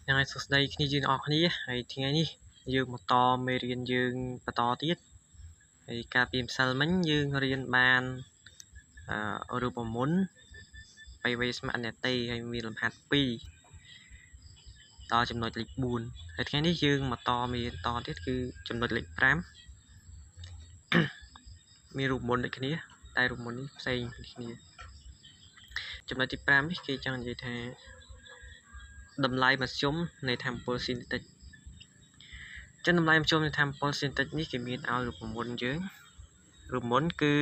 ហ្នឹងហើយសួស្តីគ្នាយើងទាំងអស់គ្នាហើយថ្ងៃនេះយើងបន្តមេរៀនយើងបន្តទៀតហើយកាលពីម្សិលមិញយើងរៀនបានរូបមន្ត PV ស្មើ NT ហើយមានលំហាត់2ដល់ចំណុចលេខ4ហើយថ្ងៃនេះយើងបន្តមេរៀនតទៀតគឺចំណុចលេខ5មានរូបមន្តដូចគ្នាតែរូបមន្តនេះផ្សេងពីគ្នាចំណុចទី5នេះគេចង់និយាយថាតម្លៃមធ្យមនៃធម្មពលស៊ីនតិចចឹងតម្លៃមធ្យមនៃធម្មពលស៊ីនតិចនេះគេមានឲ្យរូបមន្តយើងរូបមន្តគឺ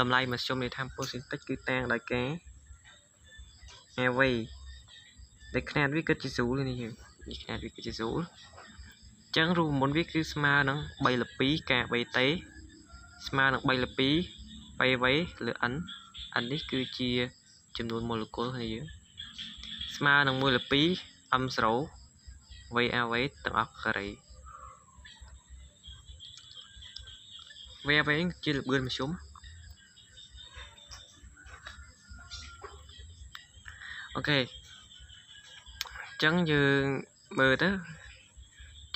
តម្លៃមធ្យមនៃធម្មពលស៊ីនតិចគឺតាងដោយការ AV ដែលខ្នាតវាគិតជាស៊ូលនេះយើងនេះខ្នាតវាគិតជាស៊ូលចឹងរូបមន្តវាគឺស្មើនឹង3/2 KBT ស្មើនឹង3/2 PV លើ N N នេះគឺជាចំនួនម៉ូលេគុលនេះយើងស្មើនឹង1/2 M0 VAV ទាំងអស់ការ៉េ VAV ជាល្បឿនមធ្យមអូខេអញ្ចឹងយើងមើលទៅ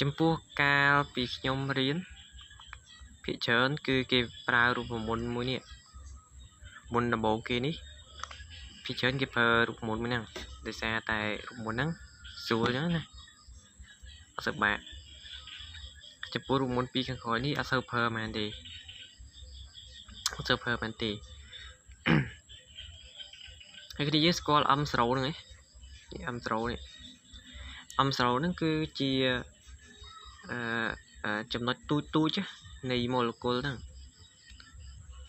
ចំពោះកាលពីខ្ញុំរៀនភាគច្រើនគឺគេប្រើរូបមន្តមួយនេះមុនដំបូងគេនេះភាគច្រើនគេប្រើរូបមន្តមួយហ្នឹងដោយសារតែរូបមន្តហ្នឹងស្រួលចឹងណាអត់សូវបាក់ចំពោះរូបមន្តពីរខាងក្រោយនេះអត់សូវប្រើហ្មងទេអត់សូវប្រើហ្មងទេហើយគ្នាយើងស្គាល់ M0 ហ្នឹងឯង M0 នេះ M0 ហ្នឹងគឺជាចំណុចទូចទូចនៃម៉ូលេគុលហ្នឹង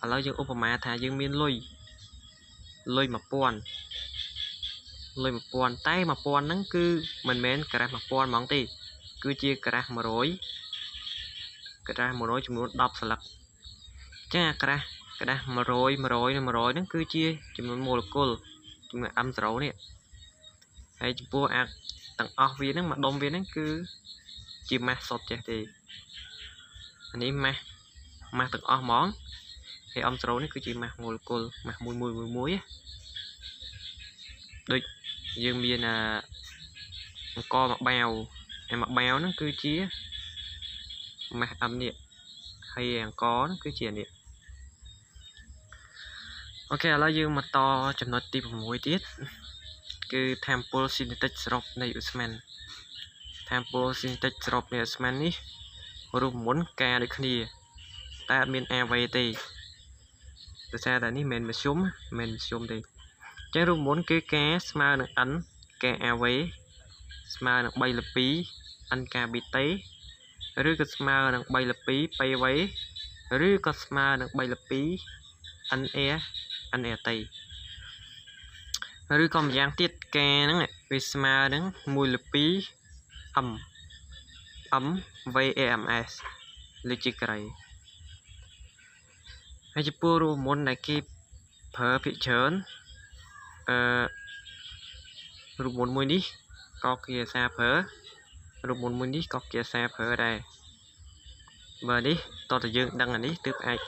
ឥឡូវយើងឧបមាថាយើងមានលុយ1000លុយ1000តែ1000ហ្នឹងគឺមិនមែនក្រាស់1000ហ្មងទេគឺជាក្រាស់100ក្រាស់100ចំនួន10សន្លឹកចាក្រាស់100 100និង100ហ្នឹងគឺជាចំនួនម៉ូលេគុលចំនួន M0 នេះហើយចំពោះអាទាំងអស់វាហ្នឹងមួយដុំវាហ្នឹងគឺជាម៉ាស់សុទ្ធចេះទេអានេះម៉ាស់ទាំងអស់ហ្មងហើយ M0 នេះគឺជាម៉ាស់ម៉ូលេគុលម៉ាស់មួយមួយមួយមួយដូចយើងមានអង្គមួយបាវហើយមួយបាវហ្នឹងគឺជាម៉ាស់ M នេះហើយអង្គហ្នឹងគឺជានេះអូខេឥឡូវយើងមកតចំណុចទី6ទៀតគឺធម្មពលស៊ីនតិចសរុបនៃឧស្ម័នធម្មពលស៊ីនតិចសរុបនៃឧស្ម័ននេះរូបមន្តការដូចគ្នាតែអត់មាន AV ទេដោយសារតែនេះមិនមែនមធ្យមមិនមធ្យមទេចឹងរូបមន្តគឺការស្មើនឹង N KAV ស្មើនឹង3/2 NKBT ឬក៏ស្មើនឹង3/2 PV ឬក៏ស្មើនឹង3/2 NA NRT ឬក៏ម្យ៉ាងទៀតការហ្នឹងវាស្មើនឹង1/2 M M VAMS លេខជាការ៉េហើយចំពោះរូបមន្តដែលគេប្រើភាគច្រើនរូបមន្តមួយនេះក៏គេអាសាប្រើរូបមន្តមួយនេះក៏គេអាសាប្រើដែរបើនេះតើតើយើងដឹងអានេះទើបអាច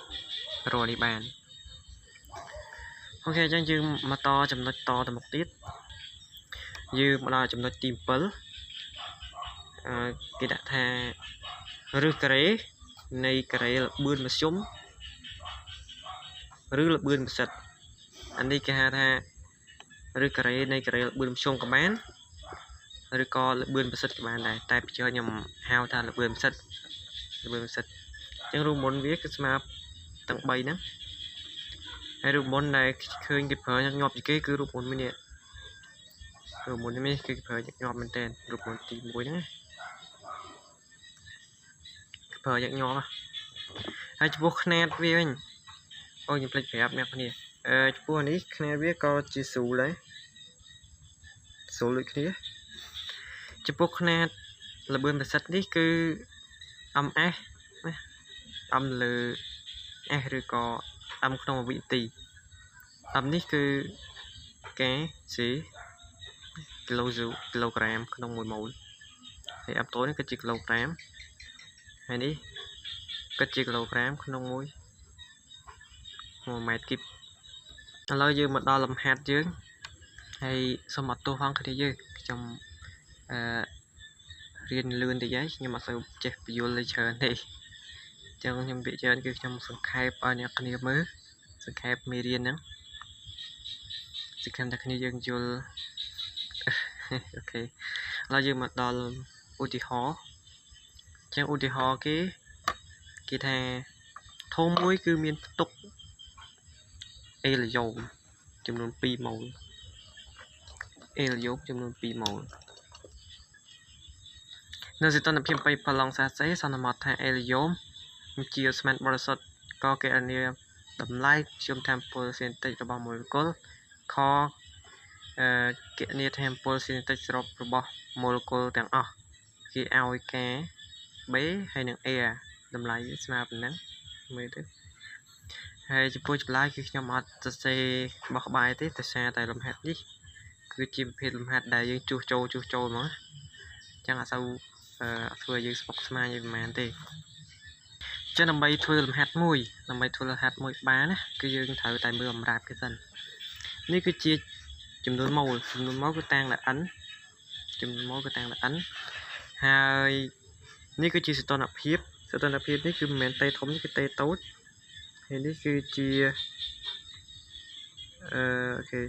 រកនេះបានអូខេអញ្ចឹងយើងមកតចំណុចតទៅមុខទៀតយើងមកដល់ចំណុចទី7គេដាក់ថាឫសការ៉េនៃការ៉េល្បឿនមធ្យមឬល្បឿនប្រសិទ្ធអានេះគេហៅថាឬការ៉េនៃការ៉េល្បឿនមធ្យមក៏បានឬក៏ល្បឿនប្រសិទ្ធក៏បានដែរតែពីខ្ញុំហៅថាល្បឿនប្រសិទ្ធល្បឿនប្រសិទ្ធអញ្ចឹងរូបមន្តវាគឺស្មើទាំង3ហ្នឹងហើយរូបមន្តដែលឃើញគេប្រើញឹកញាប់ជាងគេគឺរូបមន្តមួយនេះរូបមន្តនេះគឺគេប្រើញឹកញាប់មែនទែនរូបមន្តទី1ហ្នឹងគេប្រើញឹកញាប់ហើយចំពោះខ្នាតវាវិញអូខ្ញុំភ្លេចប្រាប់អ្នកគ្នាចំពោះនេះខ្នាតវាក៏ជាស៊ូលដែរស៊ូលដូចគ្នាចំពោះខ្នាតល្បឿនប្រសិទ្ធនេះគឺ MS ណា M លើ S ឬក៏ M ក្នុងវិនាទី M នេះគឺ K C គីឡូក្រាមក្នុង1ម៉ូលហើយ M តូចនេះគឺជាគីឡូក្រាមហើយនេះគឺជាគីឡូក្រាមក្នុង1ម៉ែត្រគីបឥឡូវយើងមកដល់លំហាត់យើងហើយសូមអត់ទោសផងគ្នាយើងខ្ញុំ រៀនលឿនតិចហើយខ្ញុំអត់សូវចេះពយល់លេច្រើនទេចឹងខ្ញុំពាក្យច្រើនគឺខ្ញុំសង្ខេបឲ្យអ្នកគ្នាមើលសង្ខេបមេរៀនហ្នឹងសង្ឃឹមថាគ្នាយើងយល់អូខេឥឡូវយើងមកដល់ឧទាហរណ៍ចឹងឧទាហរណ៍គេថាធំមួយគឺមានផ្ទុកអេលយ៉ូមចំនួន2ម៉ូលអេលយ៉ូមចំនួន2ម៉ូលនៅសីតុណ្ហភាព8អង្សាសេសន្មតថាអេលយ៉ូមជាស្មានបរិសុទ្ធក៏គណនាតម្លៃមធ្យមថាមពលសេនតិចរបស់ម៉ូលេគុលខគណនាថាមពលសេនតិចសរុបរបស់ម៉ូលេគុលទាំងអស់គេឲ្យ K B ហើយនិង A តម្លៃវាស្មើប៉ុណ្ណឹងមើលទៅហើយចំពោះចម្លើយគឺខ្ញុំអត់សរសេរបោះក្បាយទេដោយសារតែលំហាត់នេះគឺជាប្រភេទលំហាត់ដែលយើងជួសចូលហ្មងចឹងអត់សូវធ្វើឲ្យយើងស្មុគស្មាញឯប្រហែលទេចឹងដើម្បីធ្វើលំហាត់មួយបានណាគឺយើងត្រូវតែមើលអំរាប់គេសិននេះគឺជាចំនួនម៉ូលគឺតាំងដល់ n ចំនួនម៉ូលគឺតាំងដល់ n ហើយនេះគឺជាសីតុណ្ហភាពនេះគឺមិនមែនតេធំនេះគឺតេតូចហើយនេះគឺជាអូខេ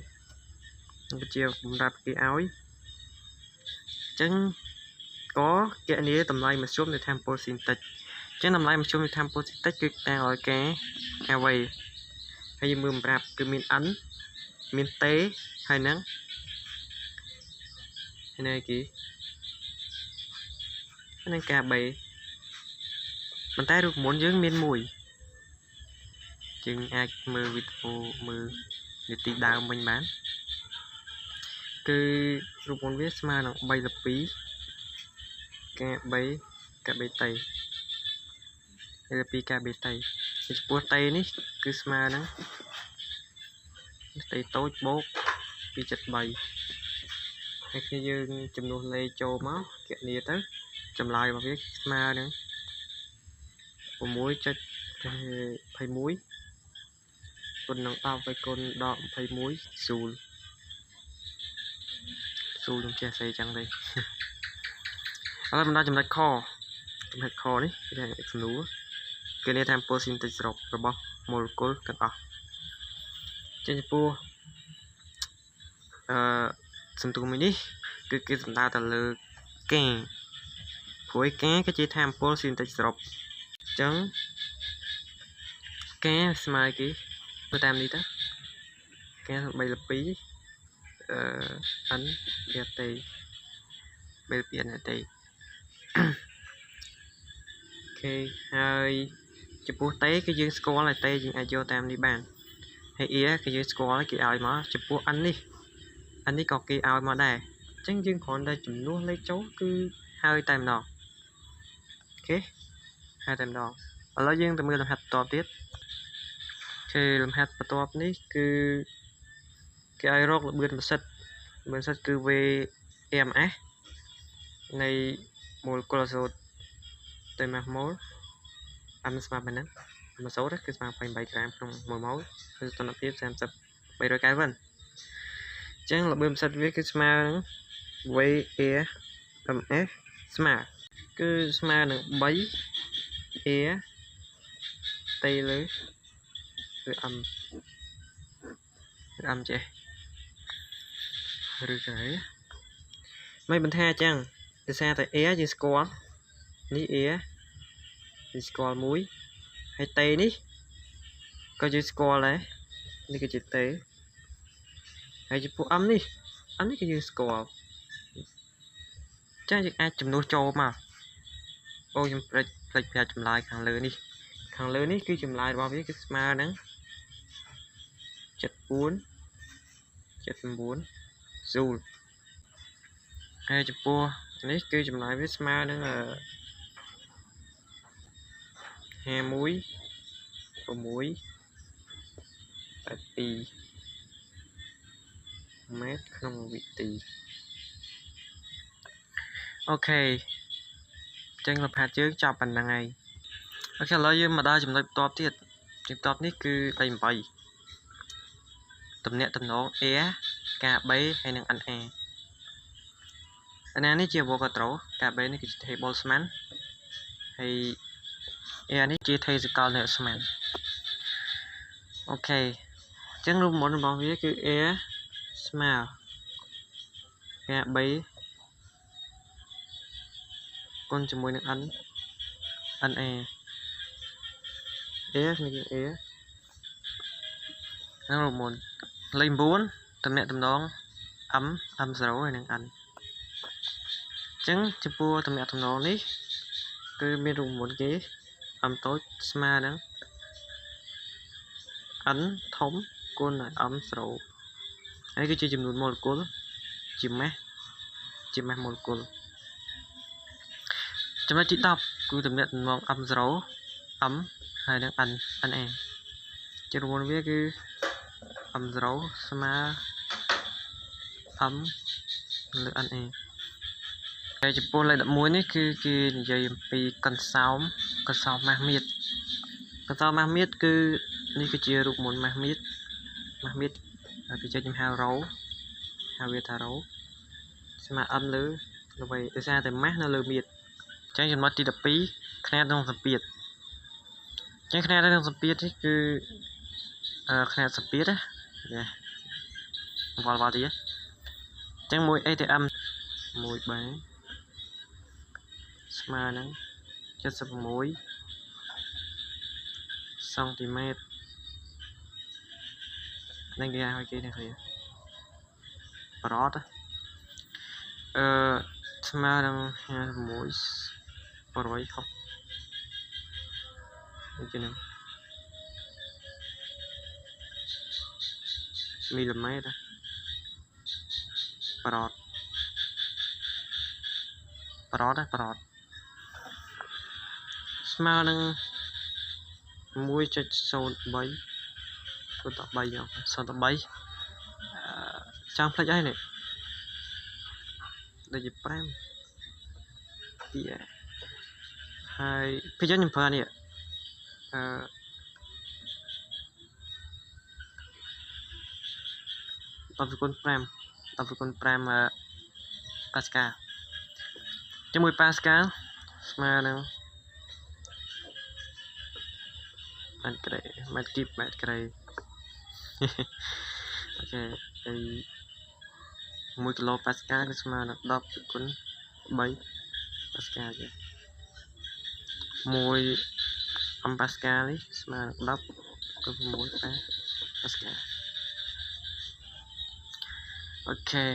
នេះគឺជាសម្រាប់គេឲ្យអញ្ចឹងក៏គណនាតម្លៃមធ្យមនៃថាមពលស៊ីនតិចអញ្ចឹងតម្លៃមធ្យមនៃថាមពលស៊ីនតិចគឺតាំងឲ្យគេអ្វីហើយយើងមើលសម្រាប់គឺមាន n មាន t ហើយនឹងគេនឹងការ B ប៉ុន្តែរូបមន្តយើងមានមួយយើងអាចមើលវីដេអូមើលនីតិដើមវិញបានគឺរូបមន្តវាស្មើនឹង3 2 K B K B T 2 K B T ចំពោះ T នេះគឺស្មើនឹង T តូចបូក2.3ហើយគ្នាយើងចំនួនលេខចូលមកគណនាទៅចម្លើយរបស់វាស្មើនឹង 6.21 គុណនឹង10ទៅគុណដល់21ស៊ូលខ្ញុំចេះស្អីចឹងទេឥឡូវបណ្ដាចំណុចខចំណុចខនេះគេថាសំណួរគេនិយាយថាអំពូលស៊ីនតិចសរុបរបស់ម៉ូលេគុលទាំងអស់ចឹងចំពោះសន្ទុះមួយនេះគឺគេសំដៅទៅលើកេព្រោះឯកេគឺជាថាអំពូលស៊ីនតិចសរុបចឹងកេស្មើគេធ្វើតាមនេះទៅកេ3 2 n វាទេ3 2 n ទេអូខេហើយចំពោះតេគឺយើងស្គាល់ហើយតេយើងអាចយកតាមនេះបានហើយ e គឺយើងស្គាល់គេឲ្យមកចំពោះ n នេះ n នេះក៏គេឲ្យមកដែរអញ្ចឹងយើងគ្រាន់តែចំនួនលេខចូលគឺហើយតែម្ដងអូខេហើយតែម្ដងឥឡូវយើងទៅមើលលំហាត់បន្ទាប់ទៀតគឺលំហាត់បន្ទាប់នេះគឺគេឲ្យរកល្បឿនប្រសិទ្ធល្បឿនប្រសិទ្ធគឺ VMS នៃម៉ូលេគុលអាសូតទៅម៉ាស់ម៉ូល M ស្មើប៉ុណ្ណឹងអាសូតគឺស្មើ28ក្រាមក្នុង1ម៉ូលគឺសីតុណ្ហភាព33 300កែលវិនអញ្ចឹងល្បឿនប្រសិទ្ធវាគឺស្មើនឹង VMS ស្មើគឺស្មើនឹង3 A T លើឬ M ឬ M ចេះឬក៏អីមិនបន្ថាអញ្ចឹងដោយសារតែ A យើងស្គាល់នេះ A យើងស្គាល់មួយហើយ T នេះក៏យើងស្គាល់ដែរនេះគឺជា T ហើយចំពោះ M នេះ M នេះក៏យើងស្គាល់ចាយើងអាចចំនួនចូលមកអូខ្ញុំផ្លេចប្រាប់ចម្លើយខាងលើនេះខាងលើនេះគឺចម្លើយរបស់វាគឺស្មើនឹង74 79ស៊ូលហើយចំពោះនេះគឺចម្លើយវាស្មើនឹង51 6 82ម៉ែត្រក្នុងវិទីអូខេចឹងលំហាត់យើងចប់ប៉ុណ្្នឹងហើយអូខេឥឡូវយើងមកដល់ចំណុចបន្ទាប់ទៀតចំណុចបន្ទាប់នេះគឺលេខ8ទំនាក់ទំនង A K B ហើយនិង NA ណានេះជា Avogadro KB នេះគឺជា ថេ Boltzmann ហើយ A នេះជាថេសកលនៃឧស្ម័នអូខេអញ្ចឹងរូបមន្តរបស់វាគឺ A ស្មើ KB គុណជាមួយនឹង N NA A នេះគឺ A ហ្នឹងរូបមន្តលេខ9តំណាក់តំណង M M0 ហើយនិង N អញ្ចឹងចំពោះតំណាក់តំណងនេះគឺមានរូបមន្តគេ M តូចស្មើនឹង N ធំគុណឲ្យ M0 ហើយគឺជាចំនួនម៉ូលេគុលជាម៉ាស់ជាម៉ាស់ម៉ូលេគុលចំណុចទី10គឺតំណាក់តំណង M0 M ហើយនឹង N NA ជារូបមន្តវាគឺ M0 ស្មើ M លើ NA ហើយចំពោះលេខ11នេះគឺគេនិយាយអំពីកន្សោមកន្សោមម៉ាស់មៀតកន្សោមម៉ាស់មៀតគឺនេះគឺជារូបមន្តម៉ាស់មៀតម៉ាស់មៀតពីចេញខ្ញុំហៅរ៉ូហៅវាថារ៉ូស្មើ M លើអ្វីដោយសារតែម៉ាស់នៅលើមៀតអញ្ចឹងចំណុចទី12ខ្នាតក្នុងសម្ពាធអញ្ចឹងខ្នាតក្នុងសម្ពាធនេះគឺខ្នាតសម្ពាធណាវល់វល់ទៀតអញ្ចឹងមួយ ATM មួយបាស្មើនឹង76សង់ទីម៉ែត្រនឹងគេហៅគេនេះគ្នាប្រតអឺស្មើនឹង56 160ដូចជានឹងមីលីម៉ែត្រប្រតប្រតប្រតស្មើនឹង1.03 0.13 0.13ចាំភ្លេចហើយនេះដូចជា5 2ហើយពេលខ្ញុំប្រើនេះអឺ10គុណ5 10គុណ5ប៉ាស្កាល់ជាមួយប៉ាស្កាល់ស្មើនឹងម៉ែត្រក្រេម៉ែត្រគីបម៉ែត្រក្រេអូខេហើយ1គីឡូប៉ាស្កាល់គឺស្មើនឹង10គុណ3ប៉ាស្កាល់ចា1អំប៉ាស្កាល់នេះស្មើនឹង10គុណ6ប៉ាស្កាល់អូខេ